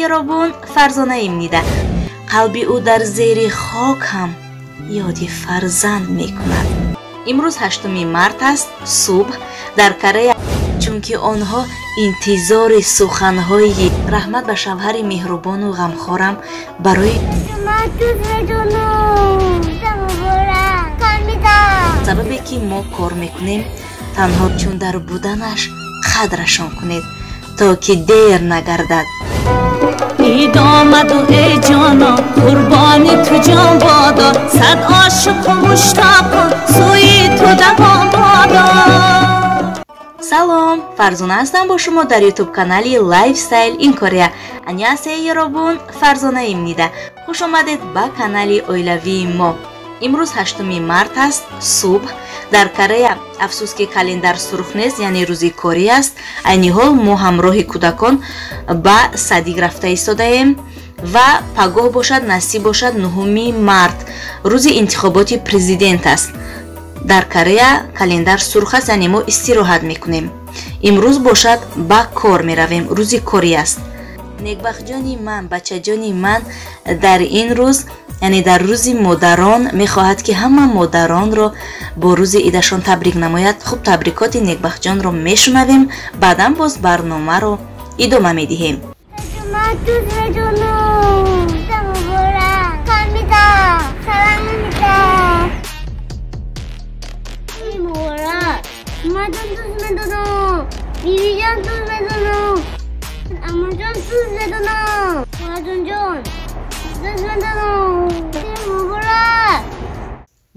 Ёробун, Фарзонаимнида. Қалби ӯ дар зери хок ҳам ёди фарзанд мекунад. Имрӯз 8 март аст, субҳ дар Корея, чунки онҳо интизори суханҳои раҳмат ба шавҳари меҳрубону ғамхорам барои сабабе ки мо кор мекунем, танҳо чун дар буданаш қадрашон кунед, то ки дер нагардад. Ид омаду эй ҷоно, қурбони ту ҷон бодо, сад ошиқу муштоқу сӯи ту давон бодо. Салом, Фарзона ҳастам бо шумо дар YouTube канали Lifestyle in Korea. Аньясеё ёробун, Фарзонаимнида. Хуш омадед ба канали оилавии мо. Имрӯз 8 март аст, субҳ дар Корея. Афсӯс ки календар сурх нест, яъне рӯзи корӣ аст. Айни ҳол мо ҳамроҳи кӯдакон ба садик рафта истодаем ва пагоҳ бошад, насиб бошад, 9 март рӯзи интихоботи президент аст. Дар Корея календар сурх аст, яъне мо истироҳат мекунем. Имрӯз бошад ба кор меравем, рӯзи корӣ аст. Некбахтҷони ман, бачаҷони ман дар ин рӯз, яъне дар рӯзи модарон, мехоҳад ки ҳама модаронро бо рӯзи идашон табрик намояд. Хуб, табрикоти Некбахтҷонро мешунавем, баъдан боз барномаро идома медиҳем.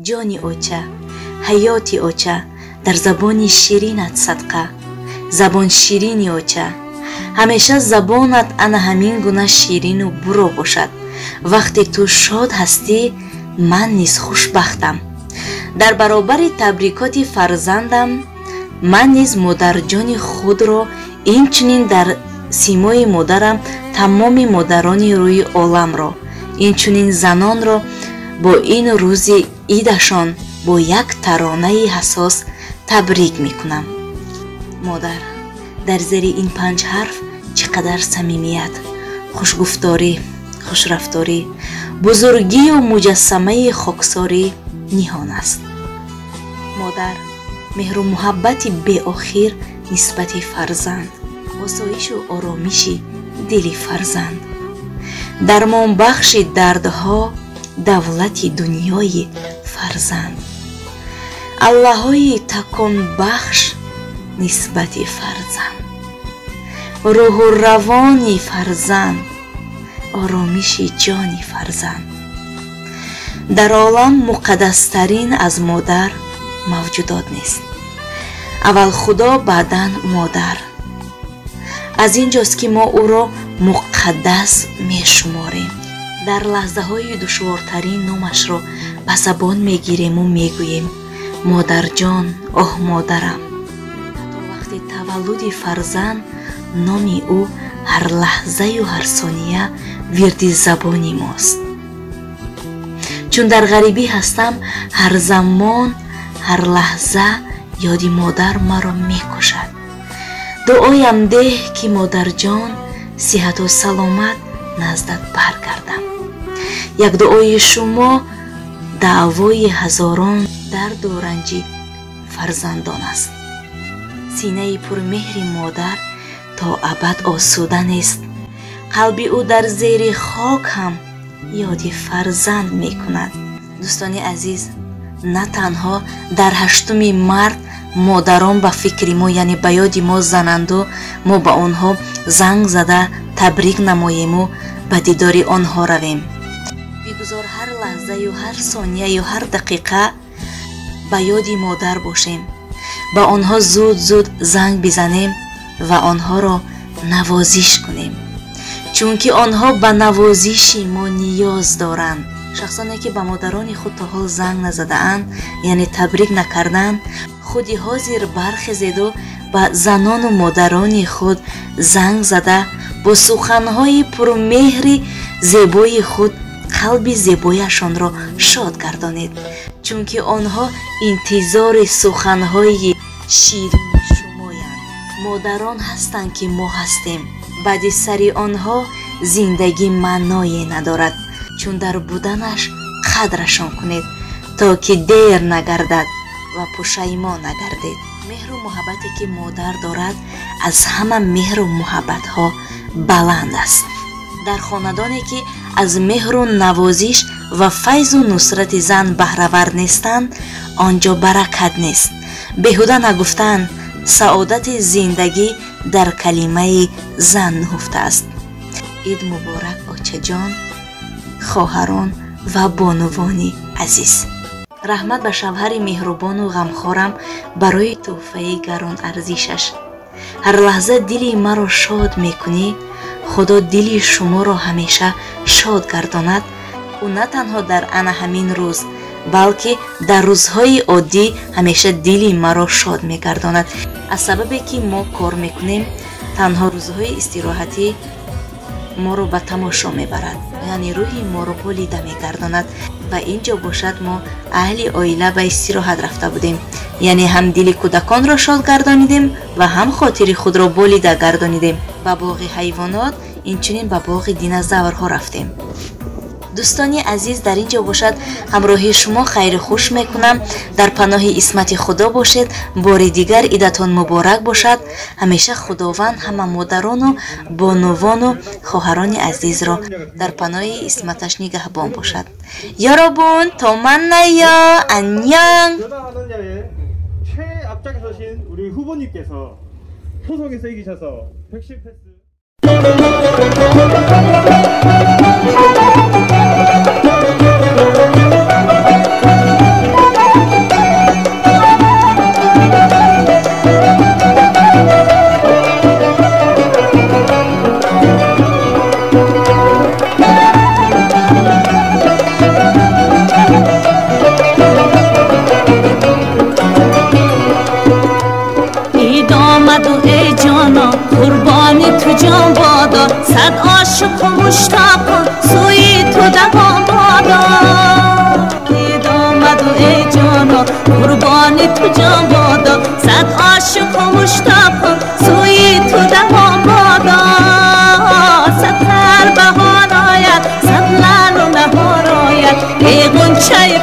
Ҷони оча, ҳаёти оча, дар забони ширинат садқа. Забон ширини оча, ҳамеша забонат ана ҳамин гуна ширину буро бошад. Вақте ту шод ҳастӣ, ман низ хушбахтам. Дар баробари табрикоти фарзандам, ман низ модарҷони худро, инчунин дар симои модарам тамоми модарони рӯи оламро, инчунин занонро бо ин рӯзи идашон бо як таронаи ҳассос табрик мекунам. Модар, дар зери ин 5 ҳарф чӣ қадар самимият, хушгуфторӣ, хушрафторӣ, бузургию муҷассамаи хоксорӣ ниҳон аст. Модар, меҳру муҳаббати беохир нисбати фарзанд, осоишу оромиши дили фарзанд, дармонбахши дардҳо, давлати дунёи фарзанд, аллаҳои таконбахш нисбати фарзанд, рӯҳу равони фарзанд, оромиши ҷони фарзанд. Дар олам муқаддастарин аз модар мавҷудот нест. Аввал Худо, баъдан модар. Аз ин ҷост ки мо ӯро муқаддас мешуморем. Дар лаҳзаҳои душвортарин номашро ба забон мегирему мегӯем: модарҷон, оҳ модарам. Ҳатто вақти таваллуди фарзанд номи ӯ ҳар лаҳзаю ҳар сония вирди забони мост. Чун дар ғарибӣ ҳастам, ҳар замон, ҳар лаҳза ёди модар маро мекушад. Дуоям деҳ ки модарҷон сиҳату саломат наздат баргардам. Як дуои шумо даъвои ҳазорон дарду ранҷи фарзандон аст. Синаи пурмеҳри модар то абад осуда нест. Қалби ӯ дар зери хок ҳам ёди фарзанд мекунад. Дӯстони азиз, на танҳо дар 8 март модарон ба фикри мо, яъне ба ёди мо зананду мо ба онҳо занг зада табрик намоему ба дидори онҳо равем. Бигузор ҳар лаҳзаю ҳар сонияю ҳар дақиқа ба ёди модар бошем, ба онҳо зуд-зуд занг бизанем ва онҳоро навозиш кунем, чунки онҳо ба навозиши мо ниёз доранд. Шахсоне ки ба модарони худ то ҳол занг назадаанд, яъне табрик накардаанд, худи ҳозир бархезеду ба занону модарони худ занг зада бо суханҳои пурмеҳри зебои худ қалби зебояшонро шод гардонед, чунки онҳо интизори суханҳои ширини шумоянд. Модарон ҳастанд ки мо ҳастем. Баъди сари онҳо Зиндагӣ маъное надорад, чун дар буданаш қадрашон кунед, то ки дер нагардад ва пушаймон нагардед. Меҳру муҳаббате ки модар дорад аз ҳама меҳру муҳаббатҳо баланд аст. Дар хонадоне ки аз меҳру навозиш ва файзу нусрати зан баҳравар нестанд, он ҷо баракат нест. Беҳуда нагуфтанд, саодати зиндагӣ дар калимаи зан нуҳуфтааст. Ид муборак, очаҷон, хоҳарон ва бонувони азиз. Раҳмат ба шавҳари меҳрубону ғамхорам барои тӯҳфаи гаронарзишаш. Ҳар лаҳза дили маро шод мекунӣ. Худо дили шуморо ҳамеша шод гардонад. Ӯ на танҳо дар ана ҳамин рӯз, балки дар рӯзҳои оддӣ ҳамеша дили маро шод мегардонад. Аз сабабе ки мо кор мекунем, танҳо рӯзҳои истироҳатӣ моро ба тамошо мебарад, яъне рӯҳи моро болида мегардонад. Ва ин ҷо бошад, мо аҳли оила ба истироҳат рафта будем, яъне ҳам дили кӯдаконро шод гардонидем ва ҳам хотири худро болида гардонидем. Ба боғи ҳайвонот, инчунин ба боғи динозаврҳо рафтем. Дӯстони азиз, дар ин ҷо бошад ҳамроҳи шумо хайру хуш мекунам. Дар паноҳи исмати Худо бошед. Бори дигар идатон муборак бошад. Ҳамеша Худованд ҳама модарону бонувону хоҳарони азизро дар паноҳи исматаш нигаҳбон бошад. Ёробун, то маннаё, анён. 최앞장에 서신 우리 후보님께서 소송에서 이기셔서 백신 패스 قربانی تو جان بادا، صد عاشق و مشتاق سوی تو دوام بادا. عید آمد و ای جانا، قربانی تو جان بادا، صد عاشق و مشتاق سوی تو دوام بادا. صد تر بهار آید، صد لعل و نهار آید، ای غنچه